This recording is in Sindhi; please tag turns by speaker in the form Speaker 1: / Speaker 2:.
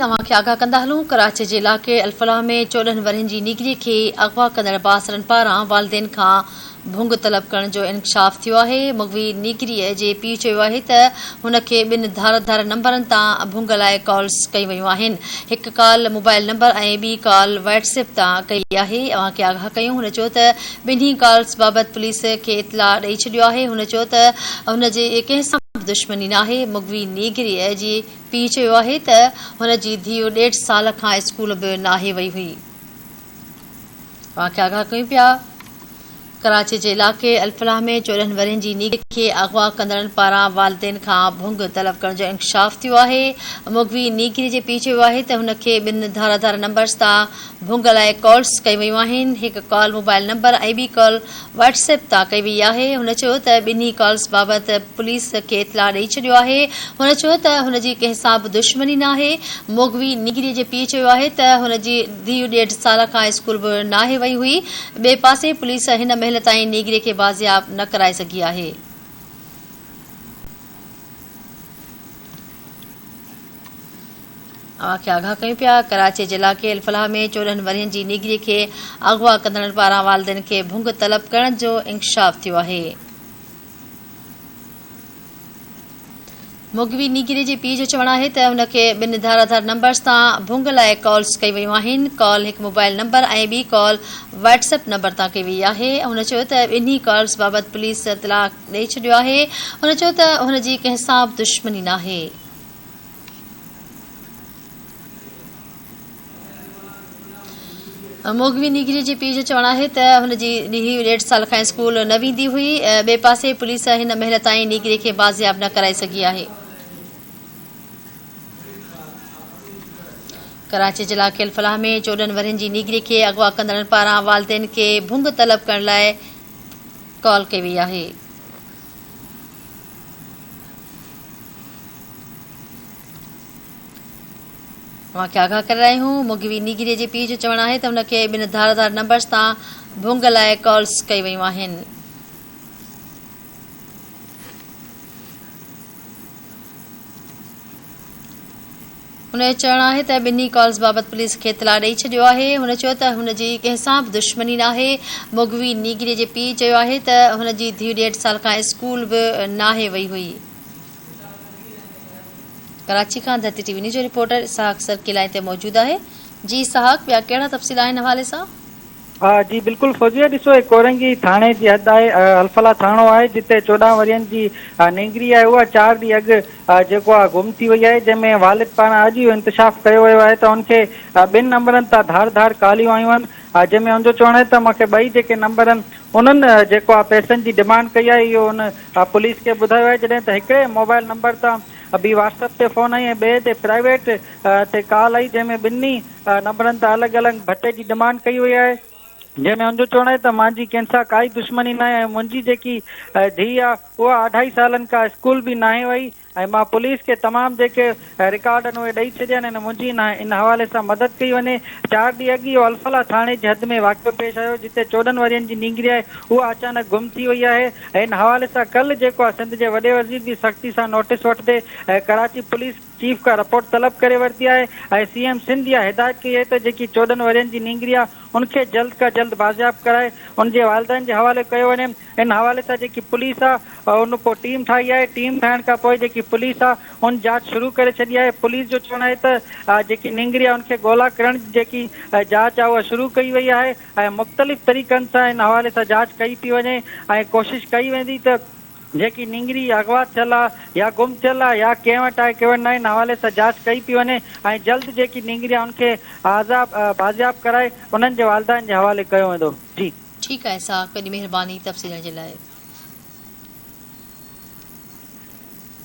Speaker 1: اوهان کي آگاهه ڪندا هلون ڪراچي جي علائقي الفلاح ۾ 14 ورهين جي نينگري کي اغوا ڪندڙ بااثرن پاران والدين کان ڀونگ طلب ڪرڻ جو انڪشاف ٿيو آهي مغوي نينگري جي پيء چيو آهي ته هن کي ٻن ڌار ڌار نمبرن تان ڀونگ لاء ڪالز ڪيون ويون آهن هڪ ڪال موبائل نمبر ۽ ٻي ڪال واٽس ايپ تان ڪئي آهي اوهان کي آگاهه ڪيون هن چيو ته ٻنهي ڪالز بابت پوليس کي اطلاع ڏئي ڇڏيو آهي هن چيو ته هن جي ڪنهن سان به دشمني ناهي مغوي نينگري جي پيء چيو آهي ته هن جي ڌيء ڏيڍ سال کان اسڪول به ناهي وئي هئي. اوهان کي آگاهه ڪيون پيا ڪراچي جي علائقي الفلاح ۾ 14 ورهين جي نينگري کي اغوا ڪندڙن پاران والدين کان ڀونگ طلب ڪرڻ جو انڪشاف ٿيو آهي. مغوي نينگري جي پيء چيو آهي ته هن کي ٻن ڌار ڌار نمبرز تان ڀونگ لاء ڪالز ڪيون ويون آهن، هڪ ڪال موبائل نمبر ۽ ٻي ڪال واٽس ايپ تان ڪئي وئي آهي، هن چيو ته ٻنهي ڪالز بابت پوليس کي اطلاع ڏئي ڇڏيو آهي، هن چيو ته هن جي ڪنهن سان به دشمني ناهي، مغوي نينگري جي پيء چيو آهي ته هن جي ڌيء ڏيڍ سال کان اسڪول به ناهي وئي هئي، ٻئي پاسي پوليس هن مهل تائين نينگري کي بازياب نه ڪرائي سگهي آهي. اوهان کي آگاهه ڪيون پيا، ڪراچي جي علائقي الفلاح ۾ 14 ورهين جي نينگري کي اغوا ڪندڙن پاران والدين کي ڀونگ طلب ڪرڻ جو انڪشاف ٿيو آهي. مغوي نينگري جي پيء جو چوڻ آهي ته هن کي ٻن ڌار ڌار نمبرز تان ڀونگ لاء ڪالز ڪئي ويون آهن، ڪال هڪ موبائل نمبر ۽ ٻي ڪال واٽس ايپ نمبر تان ڪئي وئي آهي، هن چيو ته ٻنهي ڪالز بابت پوليس اطلاع ڏئي ڇڏيو آهي، هن چيو ته هن جي ڪنهن سان به دشمني ناهي. مغوي نينگري جي پيء جو چوڻ آهي ته هن جي ڌيء ڏيڍ سال کان اسڪول نه ويندي هئي، ٻئي پاسي پوليس هن مهل تائين نينگري کي بازياب نه ڪرائي سگهي آهي. ڪراچي جي علائقي الفلاح ۾ 14 ورهين جي نينگري کي اغوا ڪندڙن پاران والدين کي ڀونگ طلب ڪرڻ لاء ڪال ڪئي وئي آهي. اوهان کي آگاهه ڪري رهيا آهيون مغوي نينگري جي پيء جو چوڻ آهي ته هن کي ٻن ڌار ڌار نمبرز تان ڀونگ لاء ڪالز ڪئي ويون آهن. هن جو چوڻ آهي ته ٻنهي ڪالز بابت پوليس کي اطلاع ڏئي ڇڏيو آهي. هن چيو ته هن جي ڪنهن سان به دشمني ناهي. مغوي نينگري جي پيء چيو آهي ته هن جي ڌيء ڏيڍ سال کان اسڪول به ناهي وئي هئي. ڪراچي کان ڌرتي ٽي وي نيوز جو رپورٽر اسحاق سرڪي لائين تي موجود آهي. جي اسحاق ٻيا ڪهڙا تفصيل آهن حوالي سان؟
Speaker 2: ها جي بلڪل فوزيه ڏسو هي ڪورنگي ٿاڻي جي حد آهي الفلاح ٿاڻو آهي جتي 14 ورهين جي نينگري آهي اها چار ڏينهن اڳ جيڪو آهي گم ٿي وئي آهي جنهن ۾ والد پاران اڄ اهو انڪشاف ڪيو ويو آهي ته ان کي ٻن نمبرن تان ڌار ڌار ڪاليون آيون آهن جنهن ۾ ان جو چوڻ آهي ته مون کي ٻئي جيڪي نمبر آهن انهن جيڪو آهي پئسن جي ڊمانڊ ڪئي آهي اهو ان پوليس کي ٻڌايو آهي جڏهن ته هڪڙي موبائل نمبر تان به واٽس اپ تي فون آئي ۽ ٻئي تي پرائيويٽ تي ڪال آئي جنهن ۾ ٻنهي نمبرن تان الڳ الڳ ڀٽي جي ڊمانڊ ڪئي وئي آهي جنهن ۾ هن جو چوڻ آهي ته مانجي ڪنهن سان ڪائي دشمني ناهي ۽ منهنجي جيڪي ڌيء آهي اها اڍائي سالن کان اسڪول به ناهي وئي ۽ مان پوليس کي تمام جيڪي رڪارڊ آهن اهي ڏئي ڇڏيا آهن ۽ منهنجي ان حوالي سان مدد ڪئي وڃي. چار ڏينهن اڳ اهو الفلاح ٿاڻي جي حد ۾ واقعو پيش آيو جتي 14 ورهين جي نينگري آهي اها اچانڪ گم ٿي وئي آهي ۽ ان حوالي سان ڪلهه جيڪو آهي سنڌ جي وڏي وزير به سختي سان نوٽيس وٺندي ڪراچي پوليس چيف کان رپورٽ طلب ڪري ورتي آهي ۽ سي ايم سنڌ اها هدايت ڪئي آهي ته جيڪي 14 ورهين جي نينگري آهي ان کي جلد کان جلد بازياب ڪرائي ان جي والدين جي حوالي ڪيو وڃي ان حوالي سان جيڪي پوليس آهي ان پوء ٽيم ٺاهي آهي ٽيم ٺاهڻ کان پوء جيڪي پوليس آهي ان جاچ شروع ڪري ڇڏي آهي پوليس جو چوڻ آهي ته جيڪي نينگري آهي ان کي ڳولا ڪرڻ جي جيڪي جاچ آهي اها شروع ڪئي وئي آهي ۽ مختلف طريقن سان ان حوالي سان جاچ ڪئي پئي وڃي ۽ ڪوشش ڪئي ويندي ته جيڪي نينگري اغوا ٿيل آ يا گم ٿيل آ يا ڪنهن وٽ آهي ڪنهن وٽ ناهي ان حوالي سان جاچ ڪئي پئي وڃي ۽ جلد جيڪي نينگري آ ان کي آزاب بازياب ڪرائي انهن جي والدين جي حوالي ڪيو ويندو. جي.
Speaker 1: ٺيڪ آهي اسحاق وڏي مهرباني تفصيل ڏيڻ جي لاء.